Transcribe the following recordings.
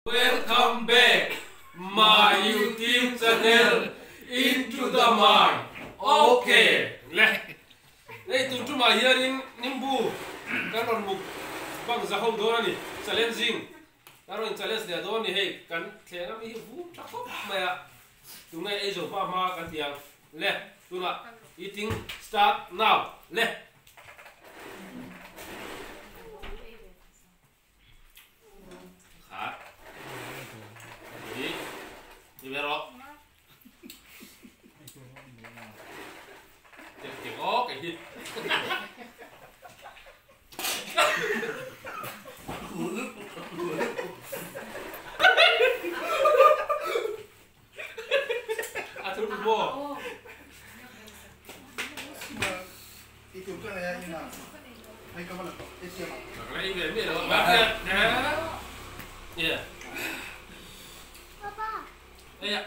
Welcome back my YouTube channel into the my ok le hei tun tumah hianin nimbu kan rawn muk bang za ho dawn a ni challenging kan rawn challenge leh dawn a ni hei kan thleng ami hi vum tha khawp mai a tunge ei zo hma hma kan ti ang le tunah eating start now le. Kha. Đi. Đi về rồi. Tiệc tiệc ó cái gì. A thur bo. Đây ạ.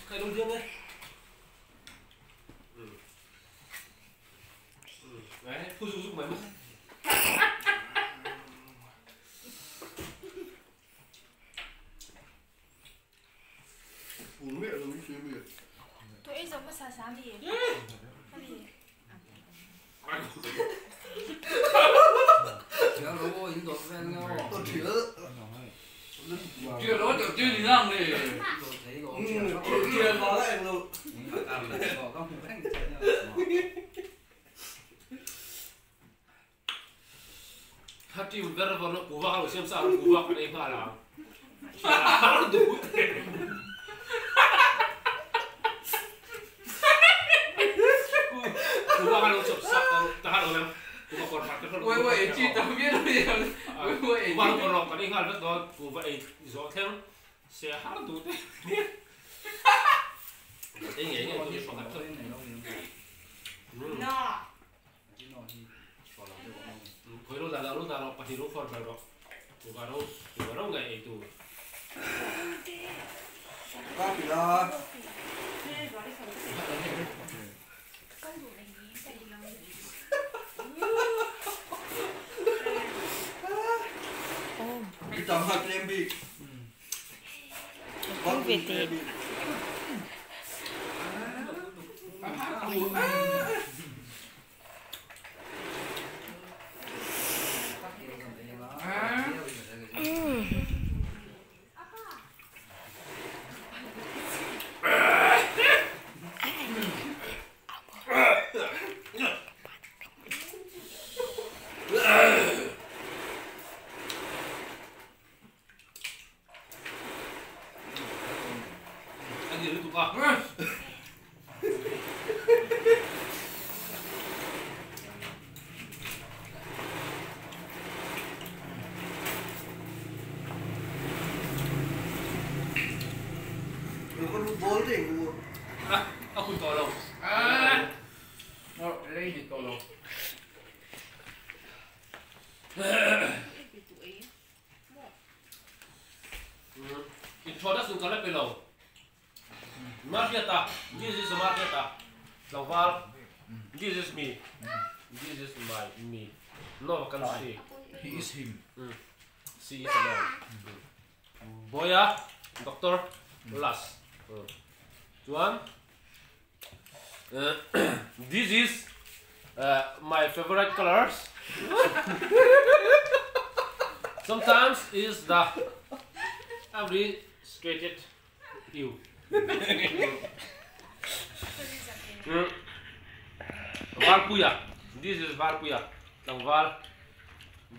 Cái đông dương đấy. Ừ. Đấy, phu du giúp mày mất. This is me. This is my me. No vacancy. He is him. She is alone. Boya, doctor, last. Chuan, this is my favorite colors. Sometimes is the every straighted you. Valpuia. This is Valpuia. Tlangval.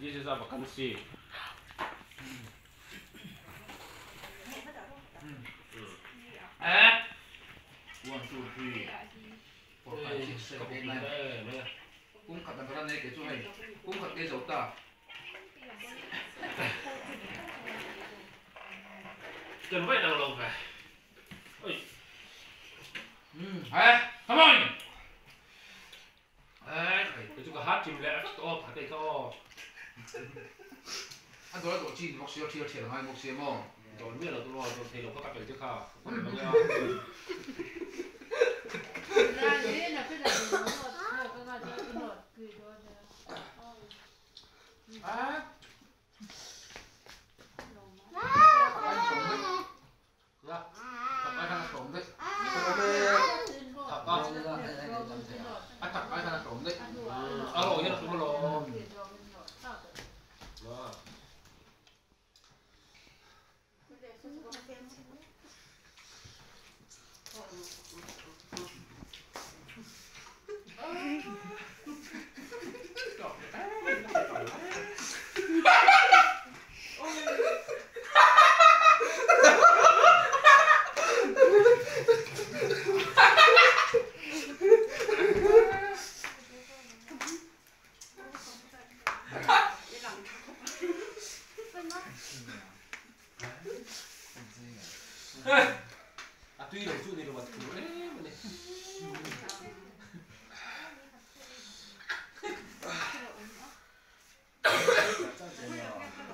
This is a vacancy. Eh? 1, 2, 3, 4, 5, 6, 7, 8, 9. Kung khat ang karan eh, chu hei. Kung khat ke zo ta. Cần vậy nào lâu về. Ôi. Eh, come on. Eh, cái chú có hát chim lẹ rất to, phải cái to. Anh tôi đã tổ chi, mọc xíu chiêu chiêu hai mọc xíu mò. Rồi biết là tôi lo, tôi thấy nó có cặp được chứ không? À. A tui lo chu ni lo a thur em a ni.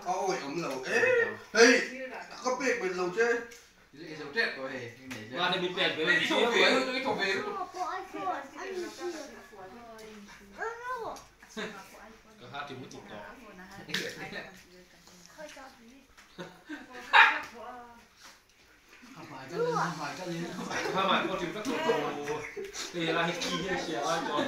A awi awm lo e hei ka pek bet lo che. Nga te mi pek ve Ka ha ti mu tuk tawh. Ha mai pawh tim vek tawh lo. Hei lai hi khi hian hria lai tawh.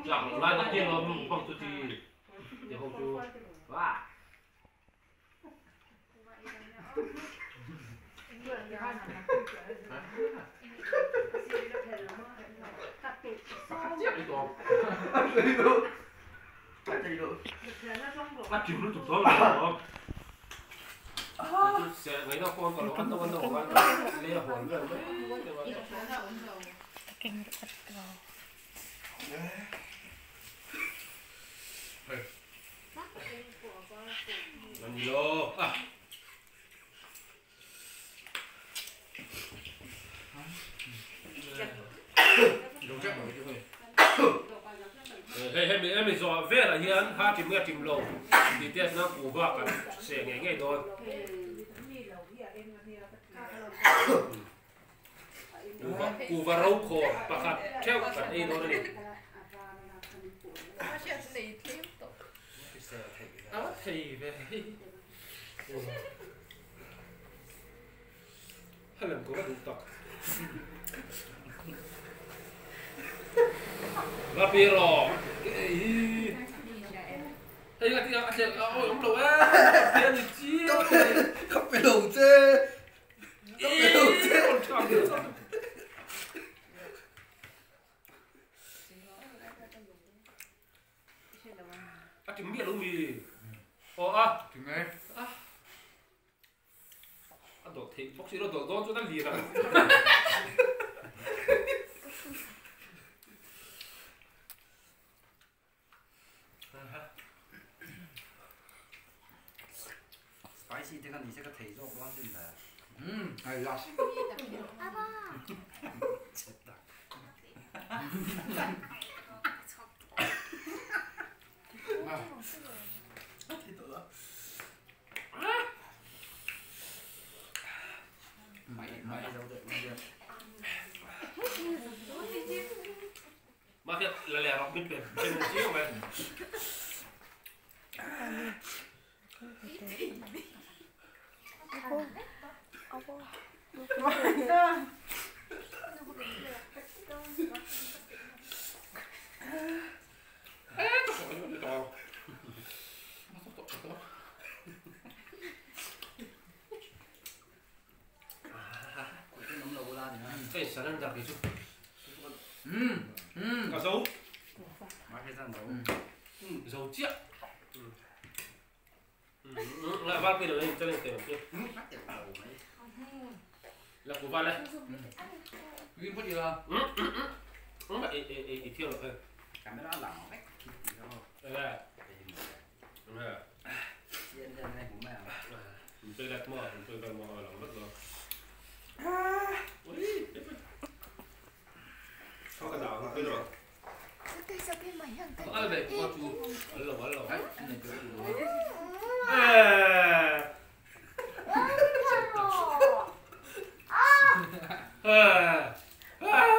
Chak lo lai tak hian lawm bang chu chi ti ho chu wa. A chiu lutuk dawn lo lawm. Chu se ngaihna pawh ka lo an deuh an deuh a lei a hual vel mai deuh a. A ni lo a. Hei hemi hemi zawh velah hian ha tim nge tim lo tih te chuan kuhva kan seh ngei ngei dawn. Kuhva kuhva ro khawr pakhat theuh kan ei dawn a ni. A thei ve hei. A lem tur a duh tak. Va pi rawh. Hei a tia a thlek a awi awm lo e. Ka pe ni chiang. Ka pe lo che. Ka pe lo che. A ti miah lo mi. Aw a. Tinge. A dawh theih bawk si lo dawh dawn chuan a lir ang. Spicy te kha ni se ka thei zawk dawn sin le. Ai last. Mà thiệt là lẻ rọc bên bên trên một chiếc mà. Cái sản năng đặc biệt chút. Cả dấu. Dấu chiếc. Lại vắt cái đầu lên cho lên tiền kia. Là của văn đấy. Nguyên mất gì là? Ê ê ê thiêu rồi. Đây. Đây. Tôi đặt mò, tôi đặt mò lòng mất rồi. Ui, không cần đảo không rồi. Ăn về qua chú, ăn lẩu ăn lẩu. À. À. À.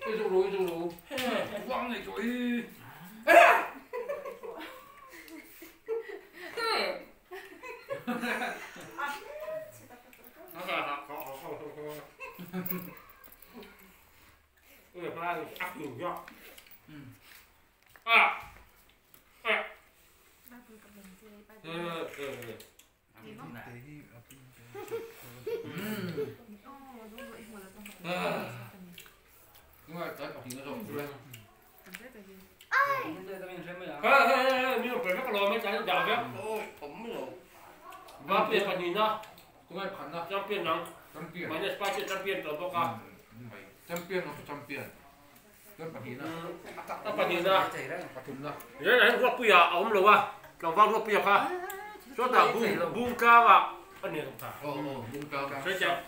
Ei zo lo, ei zo lo. Wang nei tawh hi. Champion of champion. A pahnihna. Nen ah hian ruatpuia a awm lo a, tlangval ruatpuia kha chutah bung tlangah a ni ang ta. Sawi chiah.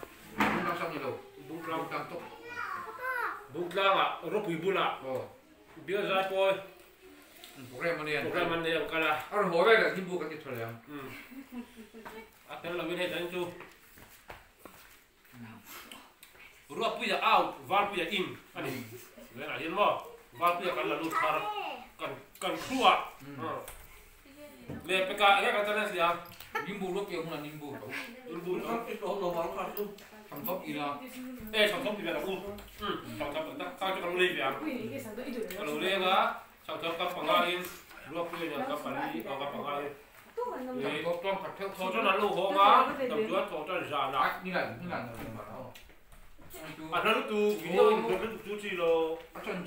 Bung tlangah rawpui bulah bial zai pawi program an nei ang kal a. A tel lovin hei dan chu. Ruatpuia out, Valpuia in a ni. Tunah hian maw Valpuia kan la lut thar kan kan crew ah leh peka enge kan channel sia. Nimbu ruatpuia hmunah nimbu ka u. Nimbu ka u. Changthawp ila. E changthawp ti ve ang u. Changthawp tak tak chu ka lo lei ve ang. Ka lo leng a changthawp ka panga in Ruatpuia nen ka pali ka panga in. Thawh tan an lo hawng a, dam chuan thawh tan zan ah. A hla lutuk, video in hla lutuk chu chi lo. Thawh tan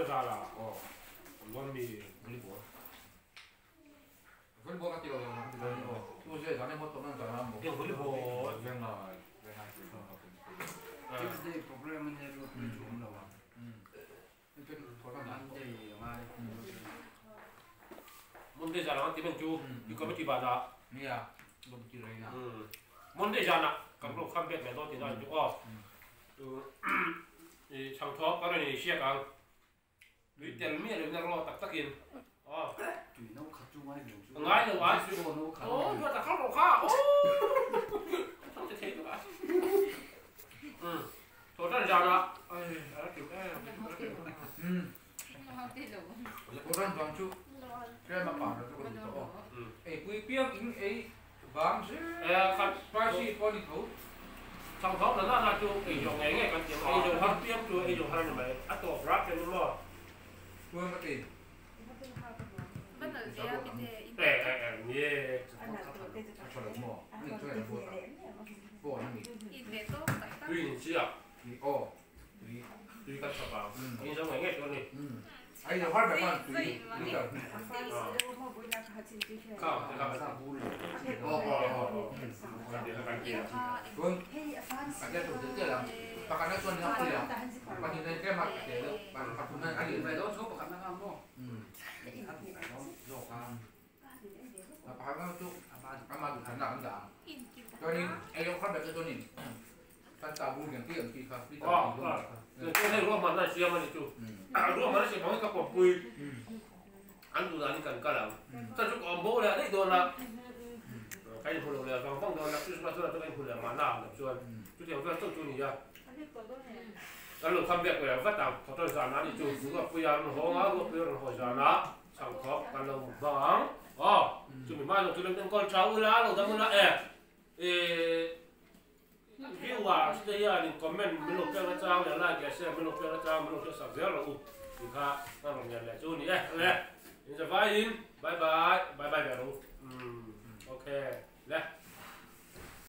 zan ah awm dawn mi. Tuesday program a nia ruatpui chu awm lo ang. Monday zan ang ti men chu i committee ban ah. Monday zan ah kan lo come back leh dawn tihna ani chu aw. I chhangthawp kan rawn inhriak ang. Tui tel miah loin a raw tak takin aw. A ngai lo a. Aw ruat a khal rawh kha. Aw. Thang ti thei tuk a. Thawh tan zan ah ai a la kim em Thawh tan zan chu tlem a par chu ka duh tawh aw. Ei pui piang in ei vang zel spicy pawh a ni tho. Chang thawk na na chu ei zawh ngei ngei kan ti ang. Ei zawh har piang chu ei zawh har a ni mai. A tawp rat chen maw. Chuan ka ti. Eh eh eh nie. A tha lo maw? Ani chuan a buat a. Pawh an ni. Tui in chiah. Aw tui. Tui kan chhawp ang. In zo ngei ngei chu a ni. Ai lo har ber khan tui tui kal. Kha kha kha. Aw aw aw. Chuan a tia tum tel tel ang. Pakhatna chuan ni ang pui ang. Pahnihna in tlem a tel deuh. Pathumna in a lian deuh. Pakhatna chu ama duhthlanna kan dah ang. Chuanin ei lo khat ber te chuanin kan ta bur lian pui ang chi kha liter pahnih dawn ang kha. Chuan hei ruahmanna a siam a ni chu. Ruahmanna siam hmangin ka pawmpui an duh danin kan kal ang. Chuan chu ka awm bo leh daih dawn a. Ka inhmu lo leh vang vang dawn a. Christmas hunah chuan ka inhmu leh mahna ang chuan chutiang chuan chauh chu a ni a. Kan lo kham bek leh vat ang. Hotel zanah a ni chu. Ruatpuia rawn hawng a, Ruatpuia rawn hawi zanah chhangthawk kan lo hmang ang. Aw, chumi hma zawng chu lo enkawl tha ula, lo dam ula e. Viewers te hianin comment min lo pek na chang leh like leh share min lo pek na chang min lo hriat sak zel rawh u tih kha kan rawn ngen leh chu a ni e. Le, inzavaiin bye bye, bye bye ve rawh u. Umm, okay.